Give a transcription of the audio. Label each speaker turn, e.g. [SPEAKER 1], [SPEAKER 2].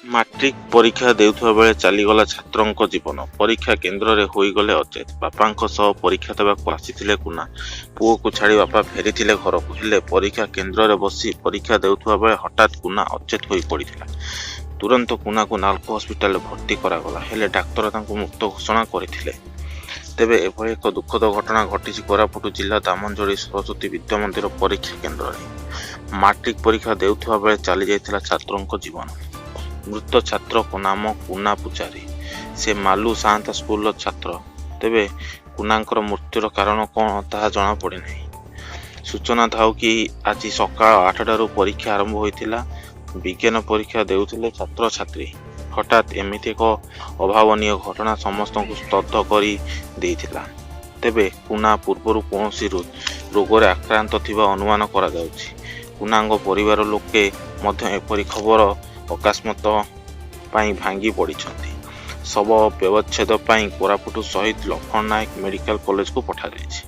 [SPEAKER 1] Matric ପରୀକ୍ଷା ଦେଉଥିବା ବେଳେ ଚାଲିଗଲା ଛାତ୍ରଙ୍କ ଜୀବନ। ପରୀକ୍ଷା କେନ୍ଦ୍ରରେ ହୋଇଗଲେ ଅଚେତ। ବାପାଙ୍କ ସହ ପରୀକ୍ଷା ଦେବାକୁ ଆସିଥିଲେ କୁନା। ପୁଅକୁ ଛାଡ଼ି ବାପା ଫେରିଥିଲେ ଘରକୁ। ହେଲେ ପରୀକ୍ଷା କେନ୍ଦ୍ରରେ ବସି ପରୀକ୍ଷା ଦେଉଥିବା ବେଳେ ହଠାତ୍ କୁନା ଅଚେତ ହୋଇପଡ଼ିଥିଲା। ତୁରନ୍ତ କୁନାକୁ ନାଲକୋ ହସ୍ପିଟାଲରେ ଭର୍ତ୍ତି କରାଗଲା। ହେଲେ ଡାକ୍ତର ତାଙ୍କୁ ମୃତ ଘୋଷଣା କରିଥିଲେ। ତେବେ ଏଭଳି ଏକ ଦୁଃଖଦ ଘଟଣା ଘଟିଛି କୋରାପୁଟ ଜିଲ୍ଲା ଦାମନଯୋଡ଼ି ସରସ୍ୱତୀ ବିଦ୍ୟାମନ୍ଦିର ପରୀକ୍ଷା କେନ୍ଦ୍ରରେ। ମାଟ୍ରିକ ପରୀକ୍ଷା ଦେଉଥିବା ବେଳେ ଚାଲିଯାଇଥିଲା ଛାତ୍ରଙ୍କ ଜୀବନ। ମୃତ ଛାତ୍ରଙ୍କ ନାମ କୁନା ପୂଜାରୀ। ସେ ମାଲୁ ସାଆନ୍ତା ସ୍କୁଲର ଛାତ୍ର। ତେବେ କୁନାଙ୍କର ମୃତ୍ୟୁର କାରଣ କ'ଣ ତାହା ଜଣାପଡ଼ିନାହିଁ। ସୂଚନା ଥାଉ କି ଆଜି ସକାଳ 8ଟାରୁ ପରୀକ୍ଷା ଆରମ୍ଭ ହୋଇଥିଲା। ବିଜ୍ଞାନ ପରୀକ୍ଷା ଦେଉଥିଲେ ଛାତ୍ରଛାତ୍ରୀ। ହଠାତ୍ ଏମିତି ଏକ ଅଭାବନୀୟ ଘଟଣା ସମସ୍ତଙ୍କୁ ସ୍ତବ୍ଧ କରି ଦେଇଥିଲା। ତେବେ କୁନା ପୂର୍ବରୁ କୌଣସି ରୋଗରେ ଆକ୍ରାନ୍ତ ଥିବା ଅନୁମାନ କରାଯାଉଛି। କୁନାଙ୍କ ପରିବାର ଲୋକେ ମଧ୍ୟ ଏପରି ଖବର ଅକସ୍ମାତ ପାଇଁ ଭାଙ୍ଗି ପଡ଼ିଛନ୍ତି। ଶବ ବ୍ୟବଚ୍ଛେଦ ପାଇଁ କୋରାପୁଟ ଶହୀଦ ଲକ୍ଷ୍ମଣ ନାୟକ ମେଡିକାଲ କଲେଜକୁ ପଠାଯାଇଛି।